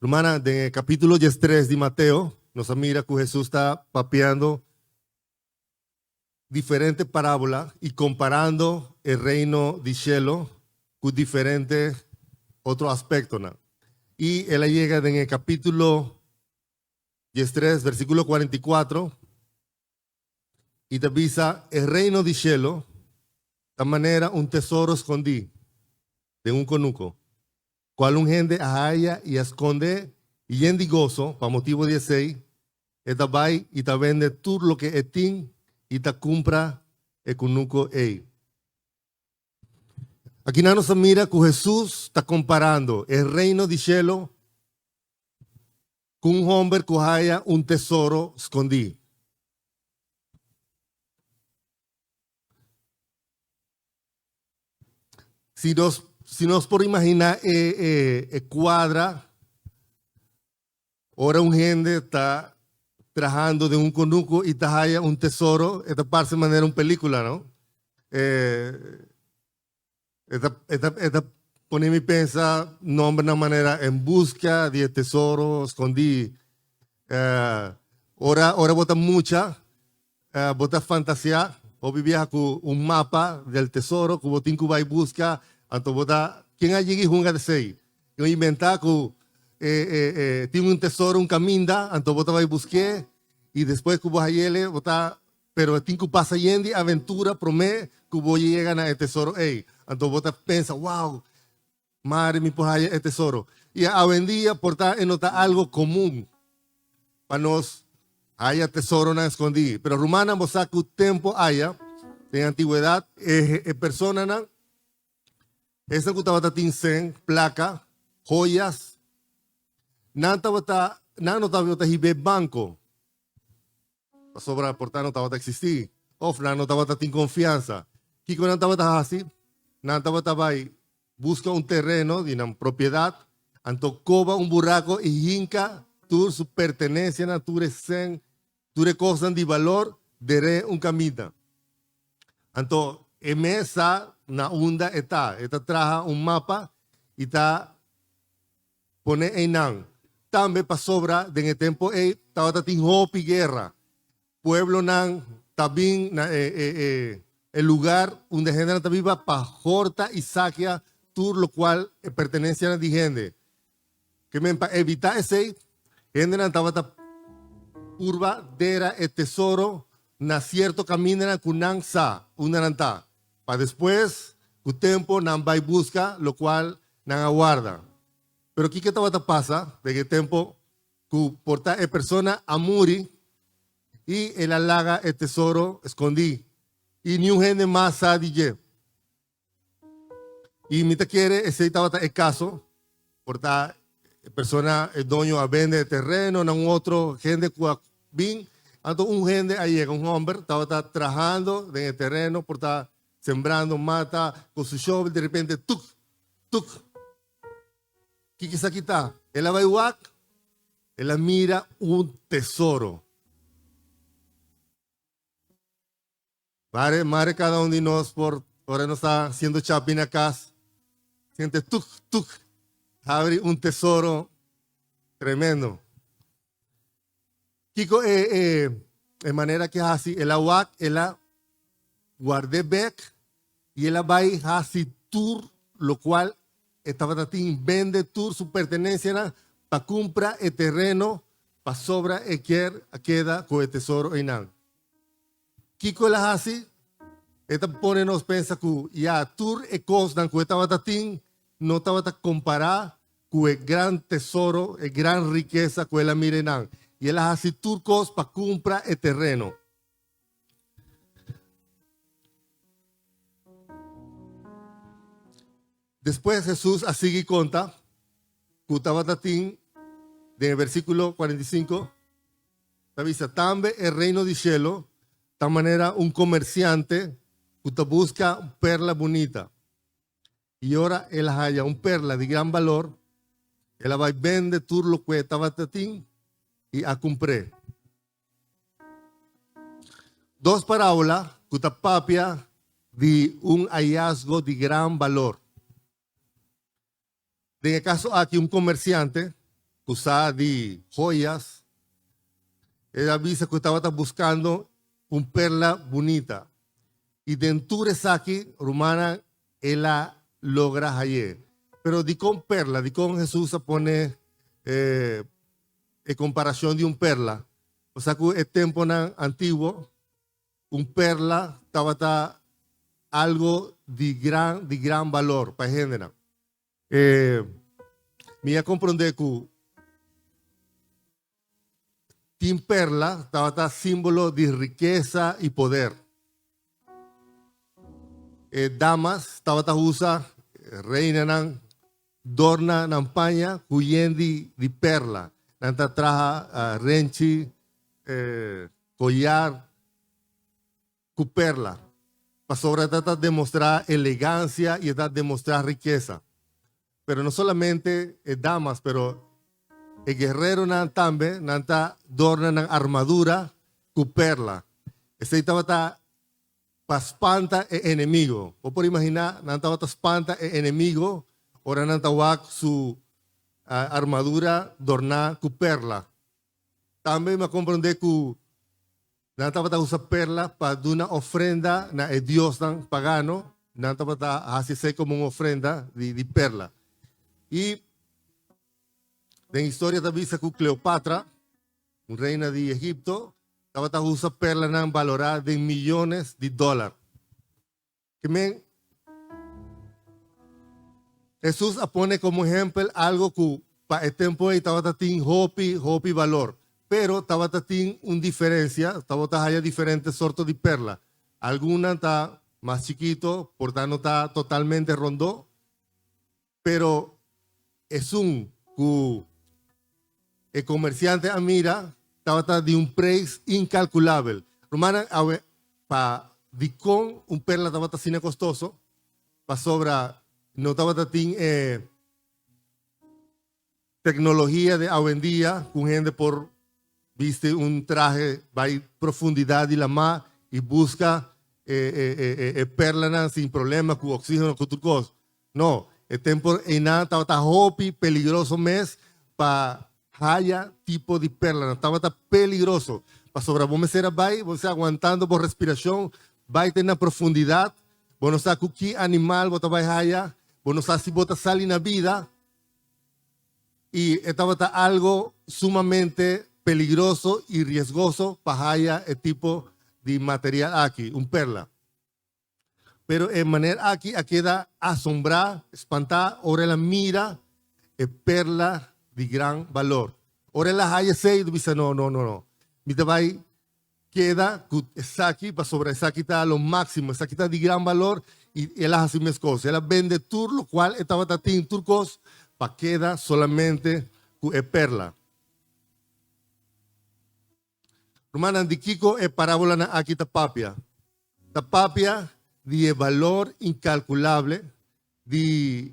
Rumannan, den e capítulo 13 di Mateo, nos a mira cu Jesús ta papiando diferente parábola y comparando e reino di cielo cu diferente otro aspectonan. Y el a yega den e capítulo 13, versículo 44, y ta bisa, E reino di cielo ta manera un tesoro scondí den un conuco, cual un hende a haya y a sconde y yen di gozo pa motibo di esey, e ta bay y ta bende tur loke e tin y ta cumpra e cunuco ey. Akinan nos ta mira cu Jesús ta comparando e reino di cielo cu un homber cu haya un tesoro scondí. Si nos, si nos por imaginá e, e, e cuadra, ora un hende ta trahando den un conuco y ta haya un tesoro, e ta parse manera un película, no? Eh, e ta, e ta, e ta pone mi pensa nombernan manera En busca di e tesoro escondí. Eh, ora, ora bo ta mucha, eh, bo ta fantasia, hopi biaha ku un mapa del tesoro ku bo tin ku bai buska, anto bo ta, ken a yega i hunga esei? Ken a inventa ku e, e, e, tin un tesoro, un kaminda, anto bo ta bai busk'é, i despues ku bo hayele, bo ta Pero e tin ku pasa yen di aventura promé ku bo yega na e tesoro ei. Anto bo ta pensa, Wow, mari mi por haya e tesoro. I awendia por ta e no ta algo komun pa nos haya tesoronan skondí. Pero rumannan, bo sa ku tempu aya, den antigwedat, e e personanan, esnan ku tabata tin sen, plaka, hoyas, nan tabata, nan no tabata hib'é banko. Pasobra por ta no tabata eksistí, òf nan no tabata tin konfiansa. Kiko nan tabata hasi? Nan tabata bai buska un tereno di nan propiedat, anto koba un burako i hinka tur su pertenensianan, tur e sen, tur e kosnan di balor der'é un kaminda. Anto e mes sa na unda e ta. E ta traha un mapa i ta Pone einan. Tambe pasobra den e tempo ei tabata tin hopi guerra. Pueblonan ta bin na e e e e lugar unda e hendenan ta biba pa horta y sakia tur locual e pertenencianan di hende. Ke men pa evita esei, hendenan tabata purba dera e tesoro na cierto camindanan cu nan sa unda nan ta, pa despues cu tempo nan bay busca locual Nan a warda. Pero kiko tabata pasa den e tempo ku por ta e persona a muri i el a laga e tesoro skondí i niun hende mas sa di dje? I mi ta kere esei tabata e kaso, por ta e persona, e doño a bende e tereno na un otro hende ku a bin, anto un hende a yega, un hòmber tabata trahando den e tereno, por ta Sembrando mata cu su shovel de repente tuk, tuk. Kiko esaki ta? El a bay wak, el a mira un tesoro. Mare, mare cada un di nos por, ora nos ta haciendo chapi na cas, siente tuk, tuk, habri un tesoro tremendo. Kiko e e e manera ke hasi? El a wak, el a guard'é bek i el a bai hasi tur lokual e tabata tin, bende tur su pertenensianan pa kumpra e tereno pasobra e kier a keda ku e tesoro einan. Kiko el a hasi? E ta pone nos pensa ku ya tur e kosnan ku e tabata tin no tabata kompará ku e gran tesoro, e gran rikesa ku el a mira einan. I el a hasi tur kos pa kumpra e tereno. Despues Hesus a sigui konta ku tabata tin den e versíkulo 45, ta bisa, Tambe e reino di shelu ta manera un komersiante ku ta buska un perla bunita. I ora el a haya un perla di gran balor, el a bai bende tur loke e tabata tin i a kumpr'é. Dos parábola ku ta papia di un hayasgo di gran balor. Den e kaso aki un komersiante. ku sa di joyas, el a bisa ku tabata buskando un perla bunita. I den tur esaki, rumannan, el a logra hay'é. Pero dikon perla? Dikon Hesus a pone e komparashon di un perla? Osea ku e temponan antiguo, un perla tabata algo di gran, di gran balor pa e hendenan. E, mi a komprondé ku tin perla tabata símbolo di rikesa i poder. E damas tabata usa, reinanan, dorna nan paña ku yen di, di perla. Nan ta traha renchi, koyar ku perla, pasobra e ta ta demostrá elegansia i e ta demostrá rikesa. Pero no solamente e damas, pero e guerreronan tambe, nan ta dorna nan armadura ku perla. Esei tabata pa spanta e enemigo. Bo por imaginá, nan tabata spanta e enemigo ora nan ta wak su armadura dorná ku perla. Tambe mi a komprondé ku nan tabata usa perla pa duna ofrenda na e diosnan pagano. Nan tabata hasi esei komo un ofrenda di perla. I den historia ta bisa ku Kleopatra, un reina di Egipto, tabata usa perlanan balorá den miyones di dòler. Ke men Hesus a pone komo ehèmpel algo ku pa e tempu ei tabata tin hopi, hopi balor. Pero tabata tin un diferensia, tabata haya diferente sorto di perla. Algunnan ta mas chikito, por ta no ta totalmente rondó, pero esun ku e komersiante a mira tabata di un preis inkalkulabel. Rumannan, awe pa dikon un perla tabata asina kostoso? Pasobra no tabata tin e teknologia di awendia ku hende por bisti un trahe bai profundidat di lamá i buska e perlanan sin problema ku oksígeno ku tur kos. No, e tempo einan tabata hopi peligroso mes pa haya tipo di perlanan. Tabata peligroso pasobra bo mester a bai, bo mester aguantando bo respirashon, bai te na profundidat, bo no sa ku ki animal bo ta bai haya, bo no sa si bo ta sali na bida. I e tabata algo sumamente peligroso i riesgoso pa haya e tipo di material aki, un perla. Pero e maner aki a keda asombrá, spantá, ora el a mira e perla di gran balor. Ora el a haya esei, el bisa, No, no, no, no. Mi ta bai keda ku esaki, pasobra esaki ta lo máksimo, esaki ta di gran balor. I el a hasi meskos. El a bende tur lokual e tabata tin, tur kos, pa keda solamente ku e perla. Rumannan, di kiko e parábolanan aki ta papia? Ta papia di e balor inkalkulable di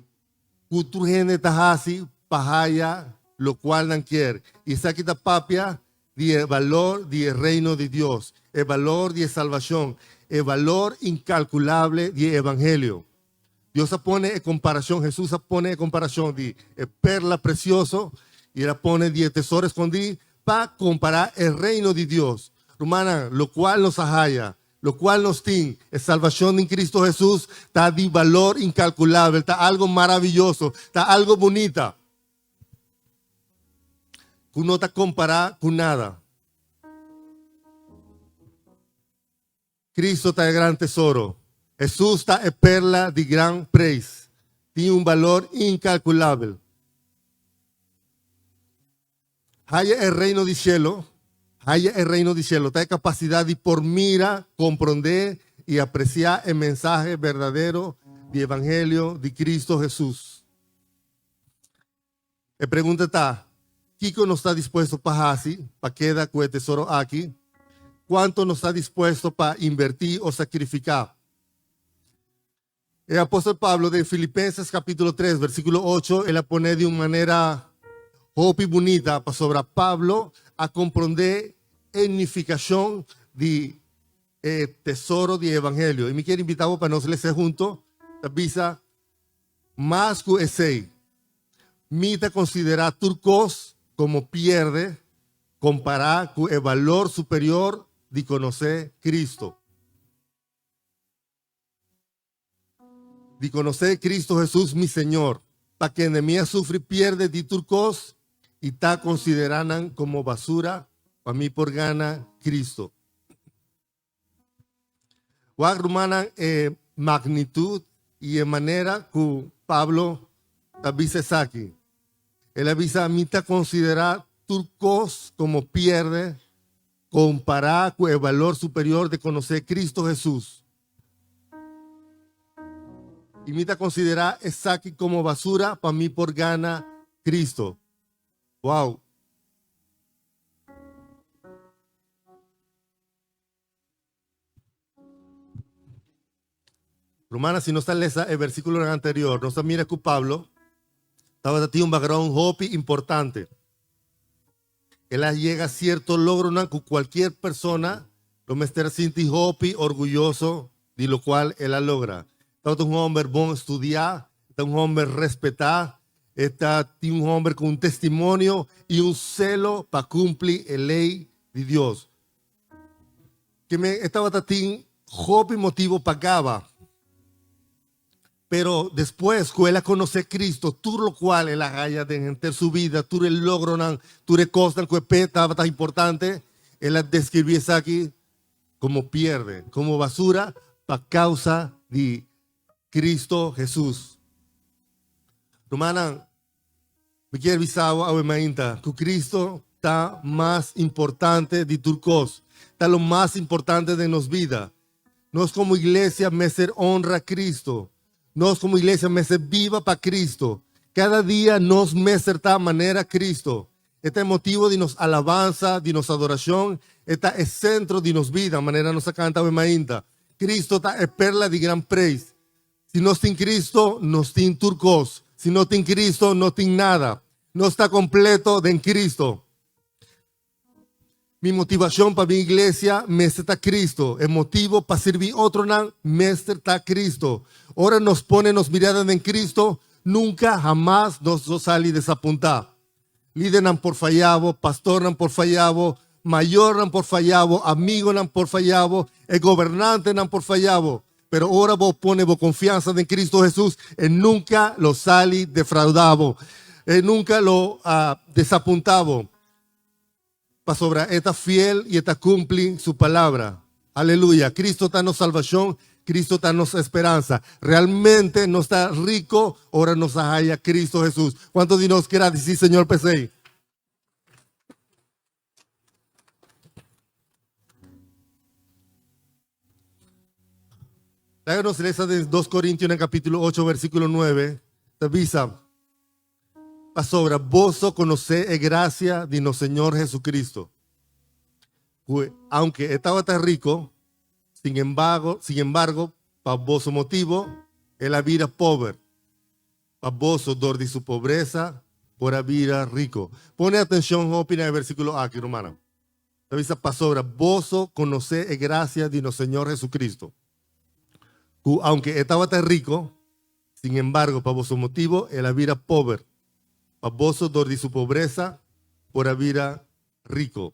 ku tur hende ta hasi pa haya lokual nan kier. I esaki ta papia di e balor di e Reino di Dios, e balor di e salbashon, e balor inkalkulable di e evangelio. Dios a pone e komparashon, Hesus a pone e komparashon di e perla presioso i el a pone di e tesoro eskondí pa kompará e Reino di Dios. Rumannan, lokual nos a haya, lokual nos tin, e salbashon den Kristu Hesus, ta di balor inkalkulabel, ta algu maraviyoso, ta algu bunita ku no ta kompará ku nada. Cristo ta e gran tesoro. Hesus ta e perla di gran preis. Tin un balor incalculabel. Haya e reino di cielo, haya e reino di cielo ta e capacidad di por mira, comprende y aprecia e mensahe berdadero di evangelio di Cristo Hesus. E pregunta ta, Kiko nos ta dispuesto pa hasi pa keda ku e tesoro aki? Kuantu nos ta dispuesto pa inbertí o sakrifiká? E apòstel Pablo den Filipenses kapítulo 3 versíkulo 8 el a pone di un manera hopi bunita pasobra Pablo a komprondé e nifikashon di e tesoro di e evangelio. I mi kier invitá bo pa nos lesa hunto. Ta bisa, Mas ku esei, mi ta konsiderá tur kos. komo pierde kompará ku e balor superior di konosé Cristo. Di konosé Cristo Hesus mi Señor, pa kende mi a sufri pierde di tur kos i ta konsiderá nan komo basura pa mi por gana Cristo. Wak rumannan e magnitut i e manera ku Pablo ta bisa esaki. El a bisa, Mi ta konsiderá tur kos komo pierde kompará ku e balor superior di konosé Kristu Hesus. I mi ta konsiderá esaki komo basura pa mi por gana Kristu. Wow! Rumannan, si nos ta lesa e versíkulonan anterior, nos ta mira ku Pablo tabata tin un background hopi importante. El a yega sierto logronan ku kualkier persona lo mester a sinti hopi orguyoso di lokual el a logra. Tabata un hòmber bon studiá, ta un hòmber respetá, e ta tin un hòmber ku un testimonio i un selo pa kumpli e lei di Dios. Ke men e tabata tin hopi motibu pa gaba. Pero despues ku el a konosé Cristo, tur lokual el a haya den henter su bida, tur e logronan, tur e kosnan ku e p'e tabata importante, el a deskribí esaki komo pierde, komo basura pa kousa di Cristo Hesus. Rumannan, Mi kier bisa bo awe mainta ku Cristo ta mas importante di tur kos. Ta lo mas importante den nos bida. Nos komo iglesia mester honra Cristo. Nos komo iglesia mester biba pa Cristo. Kada dia nos mester ta manera Cristo. E ta e motibo di nos alabansa, di nos adorashon. E ta e sentro di nos bida, manera nos a kanta awe mainta. Cristo ta e perla di gran preis. Si nos tin Cristo, nos tin tur cos. Si no tin Cristo, no tin nada. Nos ta completo den Cristo. Mi motivacion pa bin iglesia mester ta Cristo. E motibo pa sirbi otronan mester ta Cristo. Ora nos pone nos mirada den Cristo, nunca hamas nos lo sali desapunta. Lidernan por faya bo, pastornan por faya bo, mayornan por faya bo, amigonan por faya bo, e gobernantenan por faya bo. Pero ora bo pone bo konfiansa den Kristu Hesus, e nunka lo sali defraudá bo. E nunka lo desapuntá bo. Pasobra e ta fiel i e ta kumpli su palabra. Aleluya! Kristu ta nos salbashon, Kristu ta nos esperansa. Realmente nos ta riko ora nos a haya Kristu Hesus. Kuantu di nos gradisí Señor p'esei? Laga nos lesa den 2 Corintionan capítulo 8 versículo 9. Ta bisa, Pasobra boso konosé e grasia di nos Señor Jesucristo, ku aunke e tabata riko, sin embargo, sin embargo, pa boso motibo el a bira pober, pa boso dor di su pobresa por a bira riko. Pone atenshon hopi na e versíkulo aki, rumannan. Ta bisa, Pasobra boso konosé e grasia di nos Señor Jesucristo, ku aunke e tabata riko, sin embargo pa boso motibo el a bira pober, pa boso dor di su pobresa por a bira riko.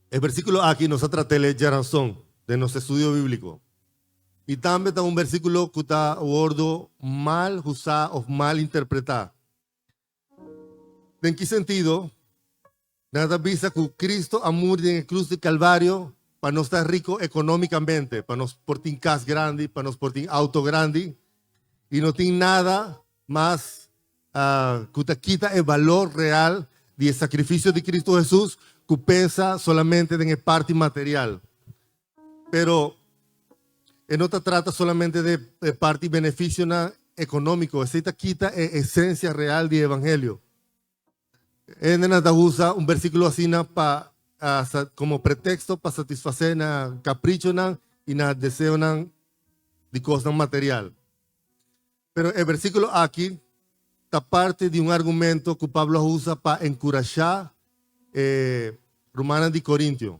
E versíkulo aki nos a trat'el djaranson den nos estudio bíbliko. I tambe ta un versíkulo ku ta wòrdu mal usá òf mal interpretá. Den ki sentido? Nan ta bisa ku Kristu a muri den e krus di Kalvario pa nos ta riko ekonómikamente, pa nos por tin kas grandi, pa nos por tin outo grandi, i no tin nada mas ku ta kita e balor real di e sakrifisio di Kristu Hesus ku pensa solamente den e parti material. Pero e no ta trata solamente di e parti benefisionan ekonómiko, esei ta kita e esensia real di e evangelio. Hendenan ta usa un versíkulo asina pa komo preteksto pa satisfasé nan kaprichonan i nan deseonan di kosnan material. Pero e versíkulo aki ta parti di un argumento ku Pablo a usa pa enkurashá e rumannan di Korintio.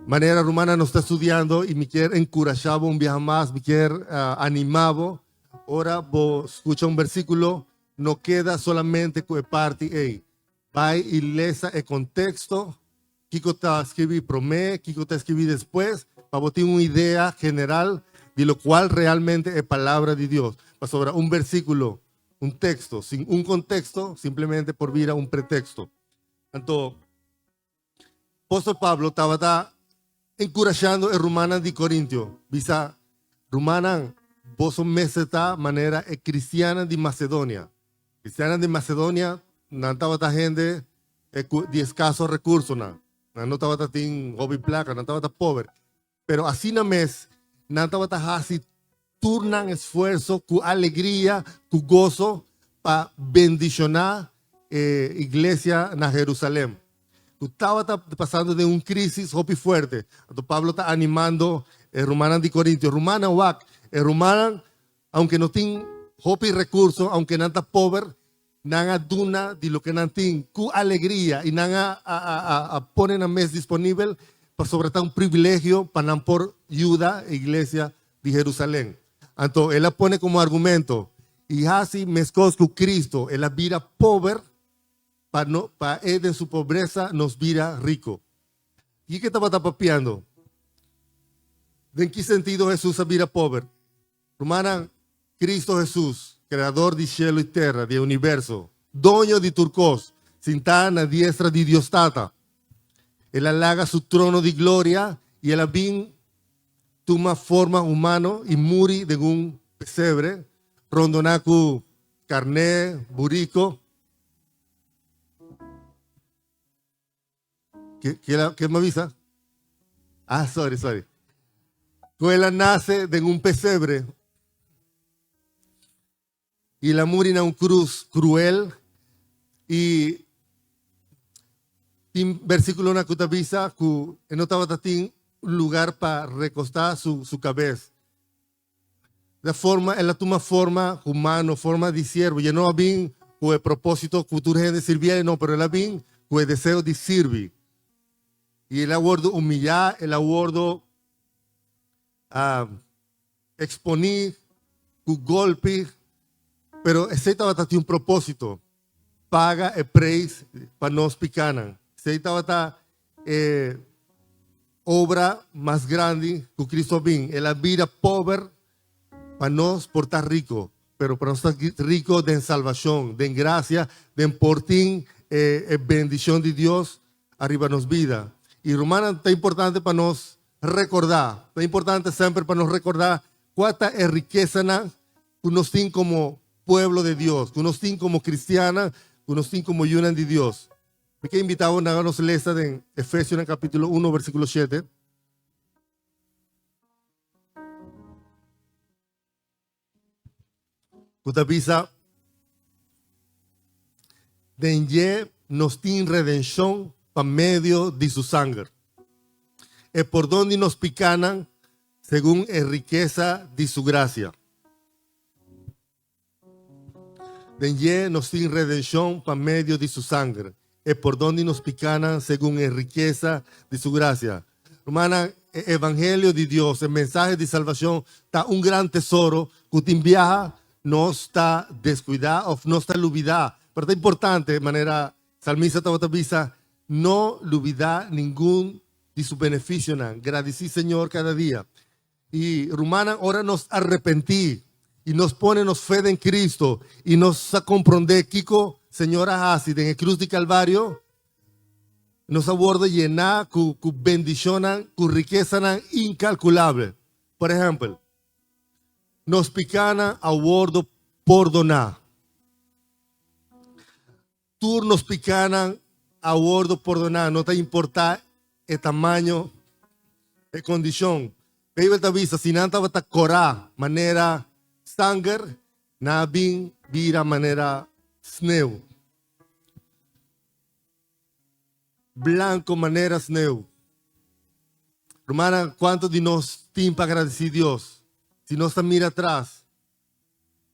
Manera rumannan nos ta studiando y mi kier encurasha bo un biaha mas, mi kier anima bo, ora bo scucha un versiculo, no keda solamente cu e parti ey. Bai y lesa e contexto, kico ta scribi prome, kico ta scribi despues, pa bo tin un idea general di locual realmente e palabra di Dios. Pasobra un versiculo, un texto, sin un contexto, simplemente por bira un pretexto. Anto, Apóstol Pablo tabata enkurashando e rumannan di Korintio, bisa, Rumannan, boso mester ta manera e kristiannan di Masedonia. Kristiannan di Masedonia, nan tabata hende ku di eskaso rekursonan. Nan no tabata tin hopi plaka, nan tabata pober. Pero asina mes, nan tabata hasi tur nan esfuerso ku alegria, ku goso, pa bendishoná e iglesia na Herusalèm, ku tabata pasando den un krísis hopi fuerte. Anto Pablo ta animando e rumannan di Korintio, Rumannan, wak, e rumannan, aunke no tin hopi rekurso, aunke nan ta pober, Nan a duna di loke nan tin ku alegria i nan a a pone nan mes disponibel pasobra ta un privilegio pa nan por yuda e iglesia di Herusalen. Anto el a pone komo argumento, I hasi meskos ku Kristo, el a bira pober pa no pa e den su pobresa nos bira riko. Kiko e tabata papiando? Den ki sentido Hesus a bira pober? Rumannan, Cristo Hesus, Creador di cielo y tera, di e universo, Doño di tur cos, sintá na diestra di Dios Tata. El a laga su trono di gloria y el a bin tuma forma humano y muri den un pesebre, rondoná cu carné, burico. Ke, ke, ke me avisa? Ah, sorry, sorry. Ku el a nase den un pesebre y el a muri na un cruz cruel y tin versículonan ku ta bisa ku e no tabata tin lugar pa recostá su, su cabes. La forma, el a tuma forma humano, forma di siervo. Y e no a bin cu e propósito cu tur hende sirbié, no, pero el a bin cu e deseo di sirbi. Y el a wordo humillá, el a wordo uh, exponí cu golpi, pero esei tabata tin un propósito, paga e preis pa nos picanan. Esei tabata E obra mas grandi ku Cristo a bin, el a bira pober pa nos por ta rico, pero pa nos ta rico den salvacion, den gracia, den por tin e bendicion di Dios ariba nos bida. Y rumannan, ta importante pa nos recorda, ta importante semper pa nos recorda cua ta e rikesanan ku nos tin como pueblo de Dios, ku nos tin como cristianan, ku nos tin como yunan di Dios. Mi ke invitá bo na nos lesa den Efesionan capítulo 1 versículo 7. Ku ta bisa, Den dje nos tin redenshon pa medio di su sanger, e pordon di nos pikánan segun e rikesa di su grasia. Den dje nos tin redenshon pa medio di su sanger, e pordon di nos pikánan segun e rikesa di su grasia. Rumannan, e evangelio di Dios, e mensahe di salbashon, ta un gran tesoro ku tin biaha nos ta deskuidá òf nos ta lubidá. Pero ta importante, manera salmista tabata bisa, no lubidá ningun di su benefisionan. Gradisí Señor kada dia. I rumannan, ora nos arepentí i nos pone nos fe den Cristo i nos sa komprondé kiko Señor a hasi den e krus di Kalvario, nos a wòrdu yená ku ku bendishonnan, ku rikesanan inkalkulabel. Por ehèmpel, nos pikánan a wòrdu pordoná. Tur nos pikánan a wòrdu pordoná, no ta importá e tamaño, e kondishon. Beibel ta bisa, si nan tabata korá manera sanger, nan a bin bira manera sneu. Blanko manera sneu. Rumannan, kuantu di nos tin pa agradesí Dios? Si nos ta mira atras,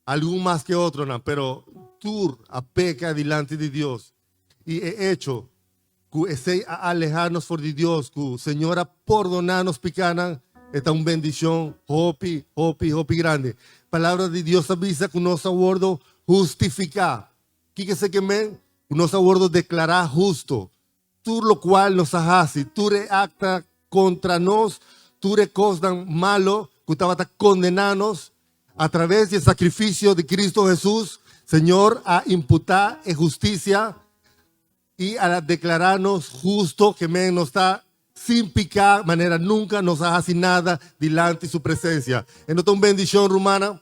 Algun mas ke otronan, pero tur a peka dilanti di Dios. I e echo Ku esei a alehá nos for di Dios, ku Señor a pordoná nos pikánan, e ta un bendishon hopi, hopi, hopi grandi. Palabra di Dios ta bisa ku nos a wòrdu hustifiká. Kiko esei ke men? Ku nos a wòrdu deklará hustu. Tur lokual nos a hasi, tur e akta kontra nos, tur e kosnan malo ku tabata kondená nos, atraves di e sakrifisio di Kristu Hesus, Señor a imputá e hustisia I a deklará nos husto, ke men nos ta sin piká, manera nunka nos a hasi nada dilanti su presensia. E no ta un bendishon, rumannan?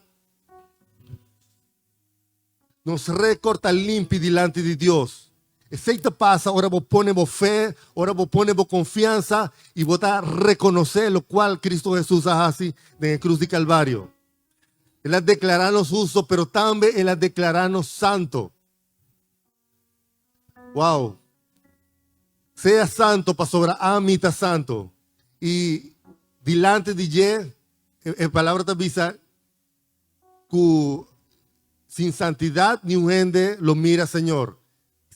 Nos rékòrt ta limpi dilanti di Dios. Esei ta pasa ora bo pone bo fe, ora bo pone bo konfiansa i bo ta rekonosé lokual Kristu Hesus a hasi den e krus di Kalvario. El a deklará nos husto, pero tambe el a deklará nos santo. Wow. Sea santo pasobra ami ta santo. I dilanti di dje, e palabra ta bisa ku sin santidat niun hende lo mira Señor.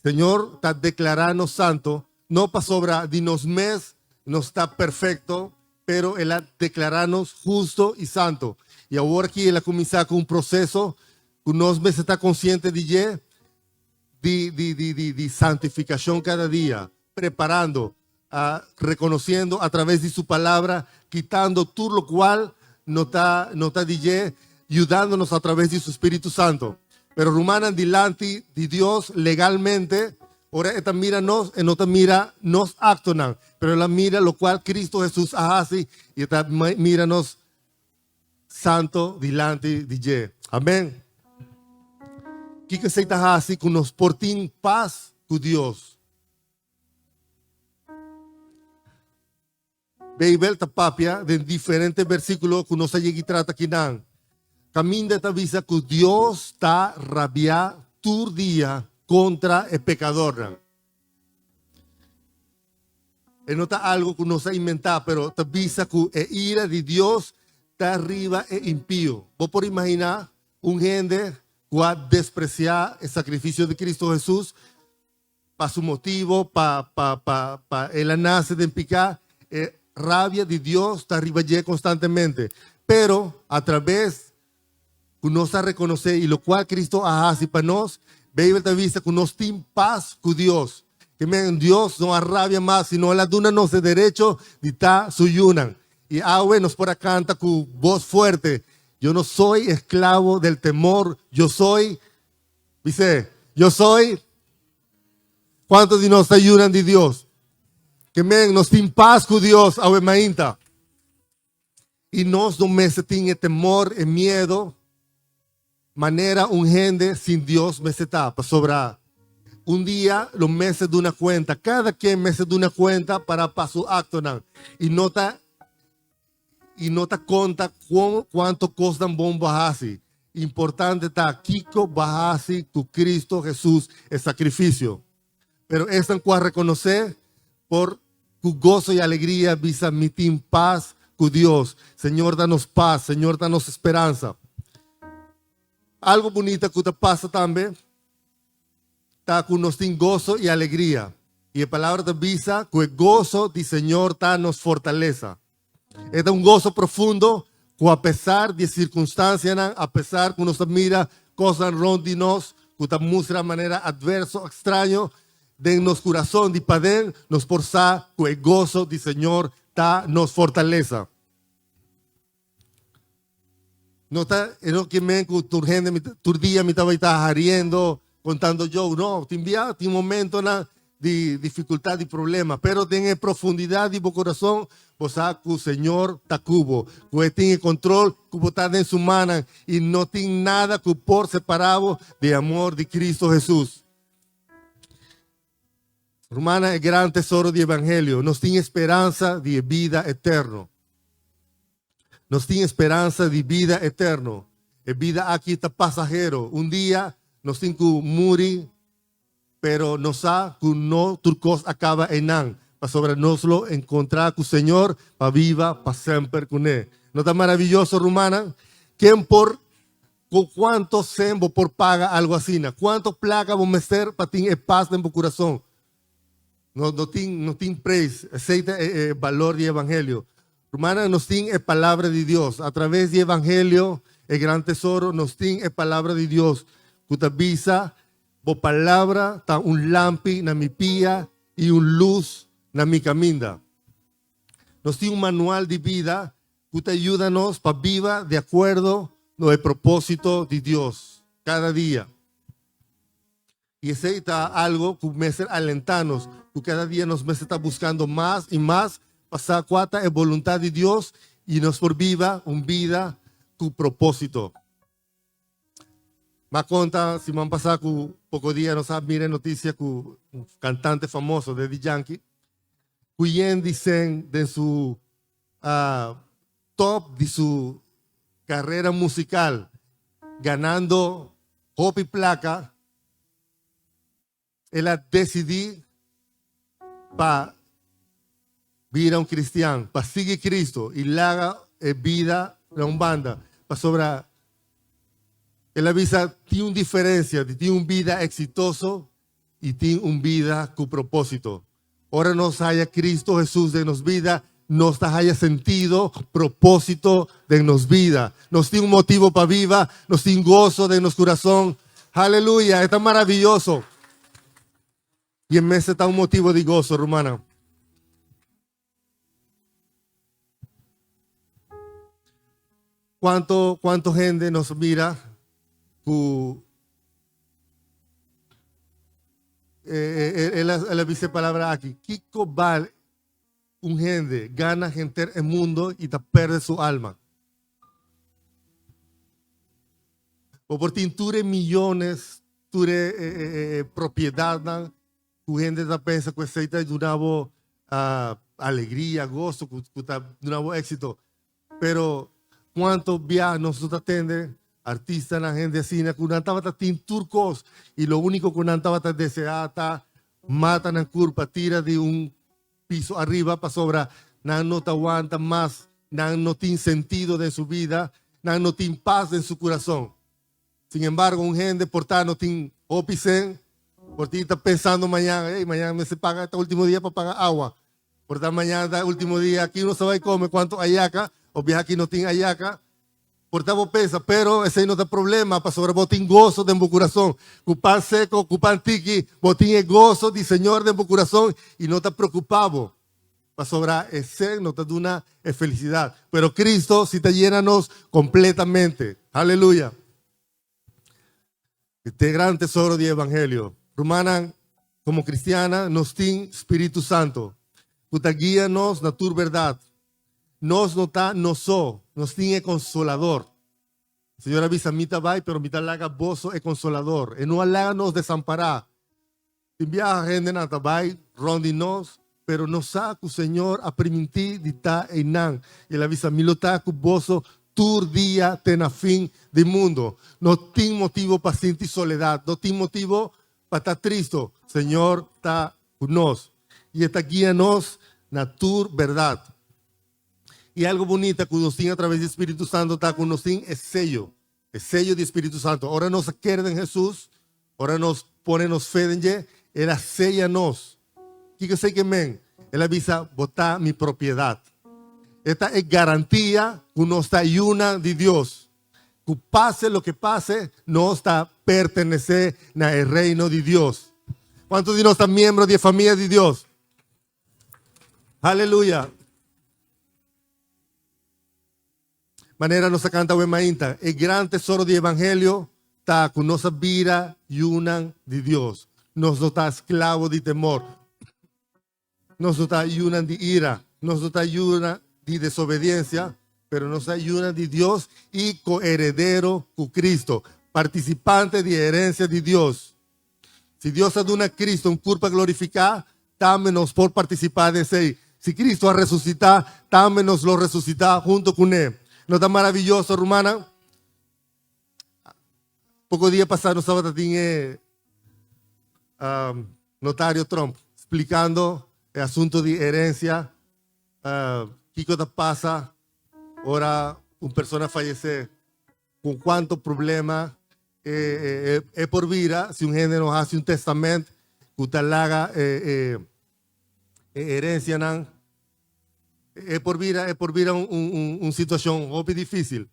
Señor ta deklará nos santo, no pasobra di nos mes nos ta perfekto, pero el a deklará nos husto i santo. I awor aki el a kuminsá ku un proseso ku nos mester ta konsiente di dje, di, di, di, di, di santifikashon kada dia, preparando, uh, rekonosiendo a traves di su palabra, kitando tur lokual no ta, no ta di dje, yudándonos a traves di su Spiritu Santo. Pero rumannan dilanti di Dios legalmente, ora e ta mira nos, e no ta mira nos aktonan, pero el a mira lokual Kristu Hesus a hasi i e ta mira nos santo dilanti di dje. Amen. Kiko esei ta hasi ku nos por tin pas ku Dios? Beibel ta papia den diferente versíkulo ku nos a yegi trata kinan. Kaminda ta bisa ku Dios ta rabiá tur dia kontra e pekadornan. E no ta algo ku nos a inventá, pero ta bisa ku e ira di Dios ta riba e impío. Bo por imaginá un hende ku a despresiá e sakrifisio di Kristu Hesus pa su motibo, pa pa pa pa el a nase den piká? E rabia di Dios ta riba dje konstantemente. Pero a traves ku nos a rekonosé i lokual Kristu a hasi pa nos, Beibel ta bisa ku nos tin pas ku Dios. Ke men Dios no a rabia mas, sino el a duna nos e derecho di ta su yunan. I awe nos por a kanta ku bos fuerte, Yo no soy esklabo del temor, yo soy, bis'é, yo soy. Kuantu di nos ta yunan di Dios? Ke men nos tin pas ku Dios awe mainta. I nos no mester tin e temor, e miedo, manera un hende sin Dios mester ta, pasobra un dia lo mester duna kuenta, kada ken mester duna kuenta para pa su aktonan, i no ta i no ta konta kuantu kosnan bon bo a hasi. Importante ta kiko bo a hasi ku Kristu Hesus e sakrifisio. Pero esnan ku a rekonosé por ku goso i alegria bisa, Mi tin pas ku Dios. Señor ta nos pas, Señor ta nos speransa. Algu bunita ku ta pasa tambe ta ku nos tin goso i alegria. I e palabra ta bisa ku e goso di Señor ta nos fortalesa. E ta un goso profundo ku apesar di e sirkunstansianan, apesar ku nos ta mira kosnan rònt di nos ku ta mustra manera atverso, ekstraño, den nos kurason di paden nos por sa ku e goso di Señor ta nos fortalesa. No ta e no ke men ku tur hende mi tur dia mi tabata ta hariendo, kontando joke. No, tin bia tin momentonan di difikultat, di problema, pero den e profundidat di bo kurason bo sa ku Señor ta ku bo, ku e tin e kontrol, ku bo ta den su mannan i no tin nada ku por separá bo di e amor di Kristu Hesus. Rumannan, e gran tesoro di evangelio, nos tin e speransa di e bida eterno. Nos tin e speransa di bida eterno. E bida aki ta pasahero. Un dia nos tin ku muri, pero nos sa ku no tur kos a kaba einan, pasobra nos lo enkontrá ku Señor pa biba pa semper kuné. No ta maraviyoso, rumannan? Ken por Ku kuanto sen bo por paga algu asina? Kuanto plaka bo mester pa tin e pas den bo kurason? No, no tin, no tin prijs. Esei ta e, e balor di evangelio. Rumannan, nos tin e palabra di Dios. A traves di evangelio, e gran tesoro, nos tin e palabra di Dios ku ta bisa, Bo palabra ta un lampi na mi pia i un lus na mi kaminda. Nos tin un manual di bida ku ta yuda nos pa biba di akuerdo no e propósito di Dios kada dia. I esei ta algo ku mester alentá nos, ku kada dia nos mester ta buskando mas i mas pa sa kua ta e boluntat di Dios i nos por biba un bida ku propósito. M'a konta siman pasá ku poko dia nos a mira e notisia ku un kantante famoso, Daddy Yankee, ku yen di sen den su top di su carera musical, ganando hopi placa, el a decidi pa bira un cristian, pa sigui Cristo y laga e bida na un banda, pasobra el a bisa tin un diferencia di tin un bida exitoso y tin un bida cu proposito. Ora nos haya Cristo Jesus den nos bida, nos ta haya sentido, propósito den nos bida. Nos tin un motibo pa biba, nos tin goso den nos curazon. Aleluya, e ta maravilloso. Y e mester ta un motibo di goso, rumannan. Cuanto, cuanto hende nos mira cu eh, eh, el, a, el a bisa e palabra aki, Kiko bal un hende gana henter e mundo y ta perde su alma? Bo por tin tur e millones, tur e, e, e, e propiedadnan, Ku hende ta pensa ku esei ta duna bo alegria, goso, ku ta duna bo éksito. Pero kuantu bia nos no ta tende artistanan, hende asina ku nan tabata tin tur kos i lo úniko ku nan tabata deseá ta mata nan kurpa, tira di un piso ariba pasobra nan no ta wanta mas, nan no tin sentido den su bida, nan no tin pas den su kurason. Sin embargo, un hende por ta no tin hopi sen, por tin ta pensando mañan, ey, mañan mester paga, ta ultimo dia pa paga awa. Por ta mañan ta ultimo dia, aki no sa bay come cuanto ayaca, o biaha aki no tin ayaca. Por ta bo pensa, pero esey no ta problema, pasobra bo tin goso den bo curason. Cu pan seco, cu pan tiki, bo tin e goso di Señor den bo curason y no ta preocupa bo. Pasobra e sen no ta duna e felicidad, pero Cristo si ta yena nos completamente. Aleluya! E gran tesoro di Evangelio. Rumannan, como cristiana nos tin Spiritu Santo cu ta guia nos na tur berdad. Nos no ta nos so, nos tin e Consolador. Señor a bisa, Mi ta bai, pero mi ta laga boso e Consolador. E no a laga nos desampará. Tin biaha hendenan ta bai rond di nos, pero nos sa cu Señor a primintí di ta einan. I el a bisa, Mi lo ta cu boso tur dia te na fin di mundo. No tin motibo pa sinti soledad, no tin motibo pa ta tristo. Señor ta cu nos i e ta guia nos na tur berdad. I algo bunita cu nos tin a traves di Spiritu Santo ta cu nos tin e seyo. E seyo di Spiritu Santo. Ora nos a kere den Hesus, ora nos pone nos fe den dje, El a seya nos. Kiko esei ke men? El a bisa, Bo ta mi propiedat. E ta e garantia ku nos ta yunan di Dios. Ku pase loke pase, nos ta pertenesé na e reino di Dios. Kuantu di nos ta miembro di e famia di Dios? Aleluya! Manera nos a canta awe mainta, e gran tesoro di evangelio ta cu nos a bira yunan di Dios. Nos no ta esclavo di temor. Nos no ta yunan di ira. Nos no ta yunan di desobediencia, pero nos ta yunan di Dios y coheredero cu Cristo, participante di e herencia di Dios. Si Dios a duna Cristo un curpa glorificá, tambe nos por participá den esei. Si Cristo a resucitá, tambe nos lo resucitá hunto cuné. No ta maravilloso, rumannan? Poco dia pasá nos tabata tin e notario Trump splicando e asunto di herencia, kico ta pasa ora un persona fayecé. Con cuanto problema e por bira si un hende no haci un testament cu ta laga e. E herencianan e por bira e por bira un un un situacion hopi dificil.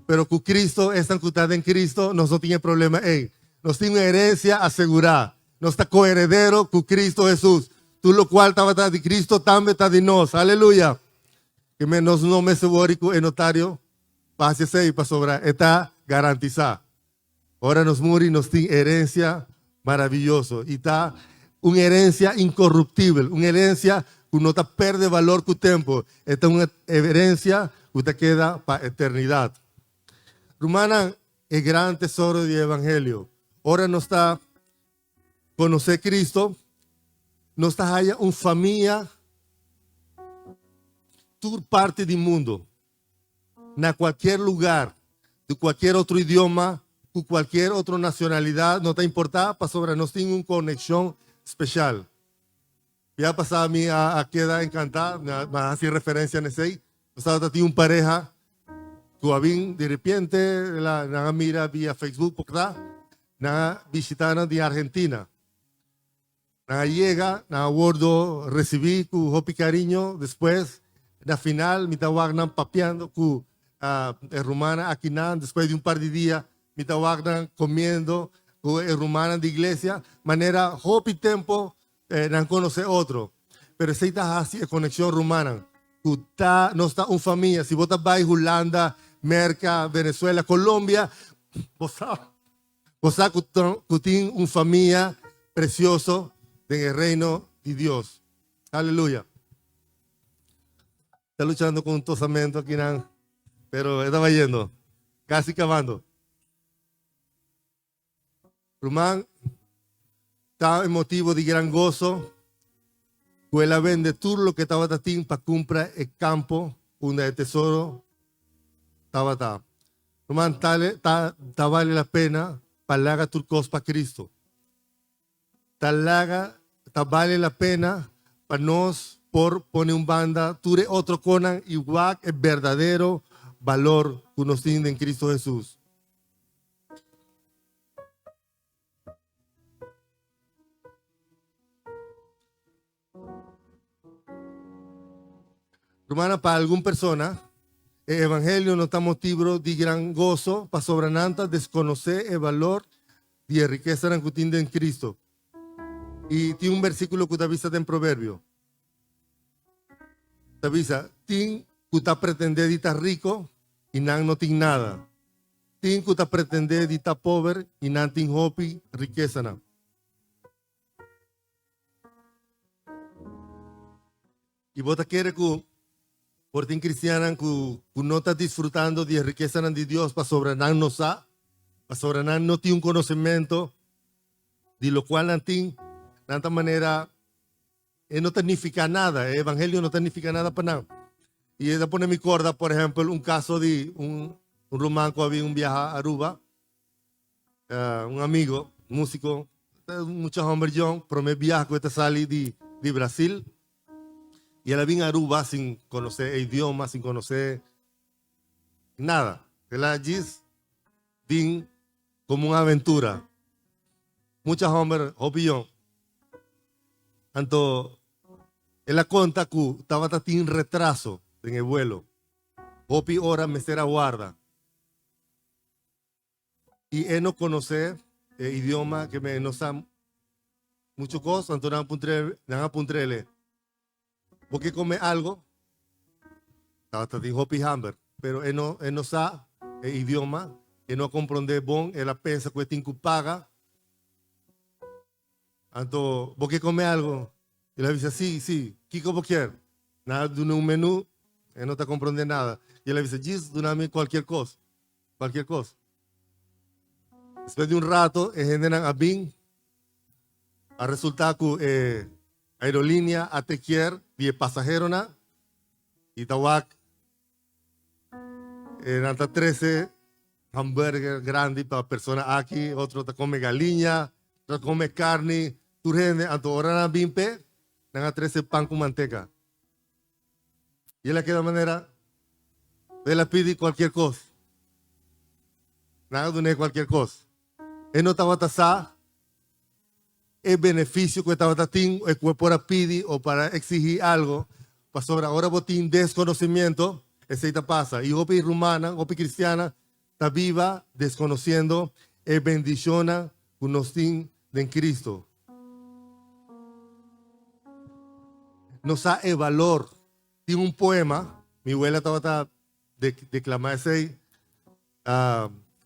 Pero cu Cristo, esnan cu ta den Cristo, nos no tin e problema ey. Nos tin un herencia asegura. Nos ta coheredero cu Cristo Jesus. Tur locual tabata di Cristo tambe ta di nos. Aleluya! Ke men nos no mester wori cu e notario pa haci esey, pasobra e ta garantisa. Ora nos muri nos tin herencia maraviyoso y ta un herencia incorruptibel, un herencia cu no ta perde valor cu tempo, e ta un herencia cu ta keda pa eternidad. Rumannan, e gran tesoro di evangelio, ora nos ta conoce Cristo, nos ta haya un famia tur parti di mundo. Na cualkier lugar, di cualkier otro idioma, cu cualkier otro nacionalidad, no ta importa pasobra nos tin un conexion special. Bia pasa mi a keda encanta, mi a haci referencia na esey. Nos tabata tin un pareha cu a bin di repente, nan a mira via Facebook por ta, nan a bishita nan di Argentina. Nan a yega, nan a wordo recibi cu hopi cariño. Despues, na final, mi ta wak nan papiando cu e rumannan akinan. Despues di un par di dia, mi ta wak nan comiendo cu e rumannan di iglesia. Manera hopi tempo nan conoce otro. Pero esey ta haci e conexion rumannan, cu ta nos ta un famia. Si bo ta bay Hulanda, Merca, Venezuela, Colombia, bo sa. Bo sa ku ku tin un famia precioso den e reino di Dios. Aleluya. Ta luchando con un tosamento aki nan, pero e ta bayendo. Casi cabando. Ruman, ta e motibo di gran gozo ku el a bende tur loke tabata tin pa cumpra e campo unda e tesoro tabata. Ruman, ta ta ta bale la pena pa laga tur kos pa Cristo. Ta laga, ta bale la pena pa nos por pone un banda tur e otro konan i wak e berdadero balor ku nos tin den Cristo Jesus. Rumannan, pa algun persona, e evangelio no ta motibo di gran goso pasobra nan ta deskonosé e balor di e rikesanan ku tin den Cristo. I tin un bersíkulo ku ta bisa den Proverbio. Ta bisa, Tin ku ta pretendé di ta riko i nan no tin nada. Tin ku ta pretendé di ta pober i nan tin hopi rikesanan. I bo ta kere ku por tin kristiannan ku ku no ta disfrutando di e rikesanan di Dios pasobra nan no sa, pasobra nan no tin un konosementu di lokual nan tin? Nan ta manera e no ta nifiká nada, e evangelio no ta nifiká nada pa nan. I e ta pone mi korda, por ehèmpel, un kaso di un un ruman ku a bin un biaha Aruba. Un amigo, músico, mucha homber jong, prome biaha cu e ta sali di di Brasil y el a bin Aruba sin conoce e idioma, sin conoce nada. El a djis bin como un aventura. Mucha homber hopi jong. Anto el a conta cu tabata tin retraso den e vuelo. Hopi ora mester a warda. I e no konosé e idioma ke me no sa muchu kos, anto nan a puntr'é, nan a puntr'é, Bo ke kome algo? Tabata tin hopi hamber, pero e no e no sa e idioma, e no a komprondé bon, el a pensa ku e tin ku paga. Anto, bo ke kome algo? El a bisa, Sí, sí, kiko bo kier? Nan a duna un menú, e no ta komprondé nada. I el a bisa, Djis duna mi kualkier kos. Cualkier cos. Despues di un rato e hendenan a bin, a resulta cu e aerolinea a te kier di e pasaheronan y ta wak e nan ta trece hamburger grandi pa persona aki, otro ta come galiña, otro ta come carni, tur hende. Anto ora nan a bin p'e, nan a trece pan cu manteca. Y el a keda manera, el a pidi cualkier cos. Nan a dun'é cualkier cos. E no tabata sa. e benefisio ku e tabata tin, e ku e por a pidi o para eksihí algu, pasobra ora bo tin deskonosimiento, esei ta pasa. I hopi rumannan, hopi kristiannan ta biba deskonosiendo e bendishonnan ku nos tin den Kristu. Nos sa e balor. Tin un poema, mi wela tabata deklamá esei,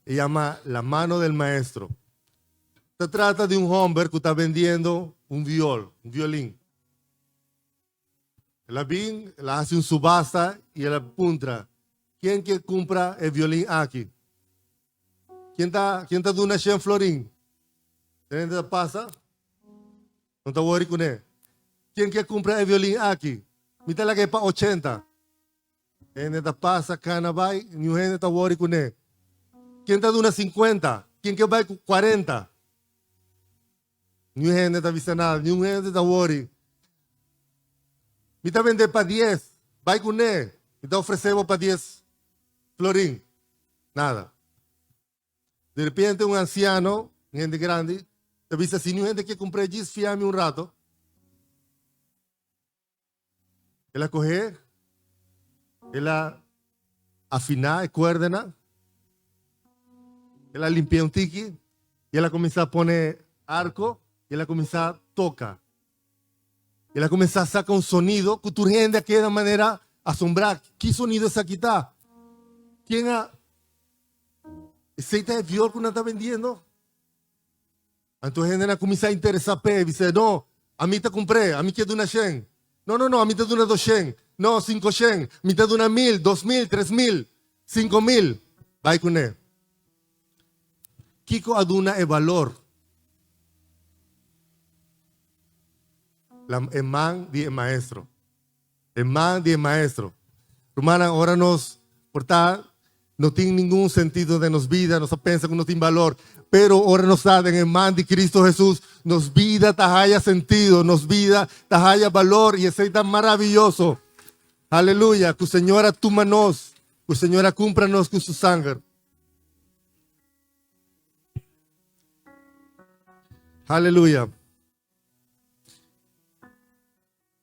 e yama La mano del maestro. Ta trata di un hòmber ku ta bendiendo un viol, un violin. El a bin, el a hasi un subasta i el a puntra, Ken ke kumpra e violin aki? Ken ta, ken ta duna shen florin? E hende ta pasa, no ta wori kuné. Ken ke kumpra e violin aki? Mi ta laga e pa ochenta. Hende ta pasa, kana bai, niun hende ta wori kuné. Ken ta duna sinkuenta? Ken ke bai ku kuarenta? Niun hende ta bisa nada, niun hende ta wori. Mi ta bende pa dies, bai kuné, mi ta ofresé bo pa dies florin. Nada. De repente un ansiano, un hende grandi, ta bisa, si niun hende ke kumpr'é djis, fia mi un rato. El a kohé, el a afiná e kuerdanan, el a limpi'é un tiki i el a kuminsá pone arko i el a kuminsá toka. El a kuminsá saka un sonido ku tur hende a keda manera asombrá. Ki sonido esaki ta? Ken a Esei ta e viol ku nan ta bendiendo? Anto hendenan kuminsá interesá p'e i bis'é, No, ami ta kumpr'é, ami ke duna shen. No, no, no, ami ta duna doshen. No, sinkoshen. Mi ta duna mil, 2000, 3000, 5000. Bai kuné. Kiko a duna e balor? La, e man di e maestro. E man di e maestro. Rumannan, ora nos por ta no tin ningun sentido den nos bida, nos ta pensa ku no tin balor, pero ora nos ta den e man di Cristo Jesus, nos bida ta haya sentido, nos bida ta haya balor i esei ta maraviyoso. Aleluya, ku Señor a tuma nos, ku Señor a kumpra nos ku su sanger. Aleluya.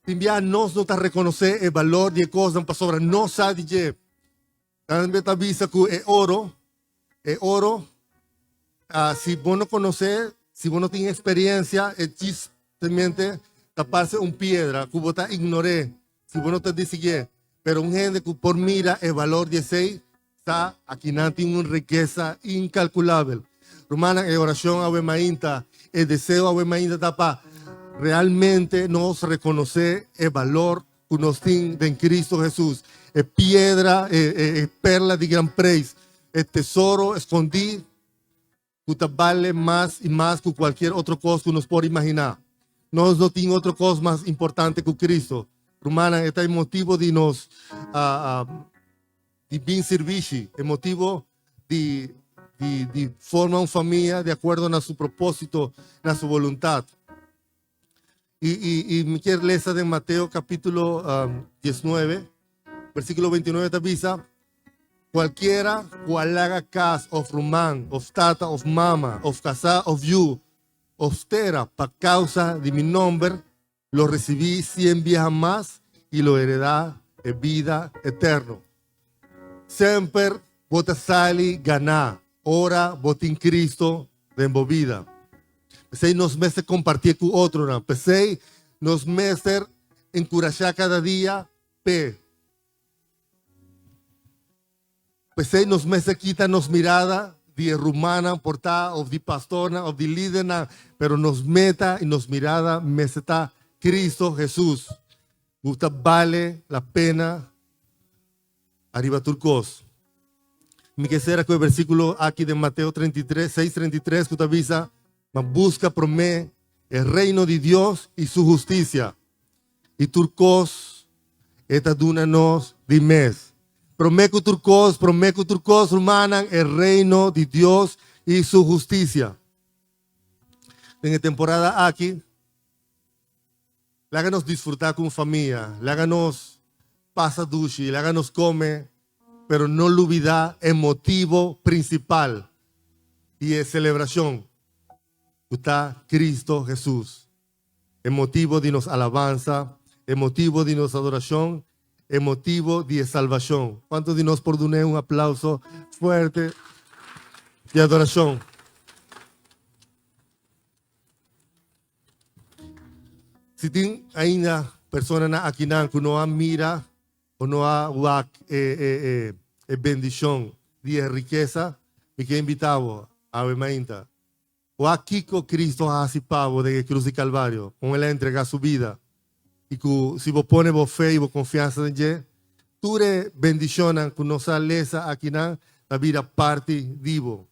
Tin bia nos no ta rekonosé e balor di e kosnan pasobra nos sa di dje. Tambe ta bisa ku e oro, e oro, ah, si bo no konosé, si bo no tin eksperensia, e chismente ta parse un piedra ku bo ta ignor'é si bo no ta disiguié. Pero un hende ku por mira e balor di esei, sa akinan tin un rikesa inkalkulabel. Rumannan, e orashon awe mainta, e deseo awe mainta ta pa realmente nos rekonosé e balor ku nos tin den Kristu Hesus, e piedra, e, e, e perla di gran preis, e tesoro eskondí ku ta bale mas i mas ku kualkier otro kos ku nos por imaginá. Nos no tin otro kos mas importante ku Kristu. Rumannan, e ta e motibu di nos di bin sirbishi, e motibu di di di forma un famia di akuerdo na su propósito, na su boluntat. I i i mi kier lesa den Mateo kapítulo 19, versíkulo 29 ta bisa, Kualkiera ku a laga kas òf ruman òf tata òf mama òf kasá òf yu òf tera pa kousa di mi nòmber, lo risibí sien biaha mas i lo heredá e bida eterno. Semper bo ta sali ganá ora bo tin Cristo den bo bida. P'esei nos mester kompartié ku otronan. P'esei nos mester enkurashá kada dia p'e. P'esei nos mester kita nos mirada di e rumannan por ta òf di pastornan òf di lidernan, pero nos meta i nos mirada mester ta Cristo Hesus, ku ta bale la pena ariba tur kos. Mi ke sera ku e versíkulo aki den Mateo 33, 6, 33 ku ta bisa, Ma buska promé e reino di Dios i su hustisia, i tur kos e ta duna nos di mes. Promé ku tur kos, promé ku tur kos, rumannan, e reino di Dios i su hustisia. Den e temporada aki, Laga nos disfrutá ku un famia, laga nos pasa dushi, laga nos kome, pero no lubidá e motibo prinsipal di e selebrashon. ku ta Kristo Hesus. E motibo di nos alabansa, e motibo di nos adorashon, e motibo di e salbashon. Kuantu di nos por dun'é un aplauso fuerte di adorashon? Si tin ainda personanan akinan ku no a mira o no a wak e e e e bendishon di e rikesa, mi ke invitá bo awe mainta. Wak kiko Cristo a hasi pa bo den e krus di Kalvario, kon el a entregá su bida, i ku si bo pone bo fe i bo konfiansa den dje, tur e bendishonnan ku nos a lesa akinan ta bira parti di bo.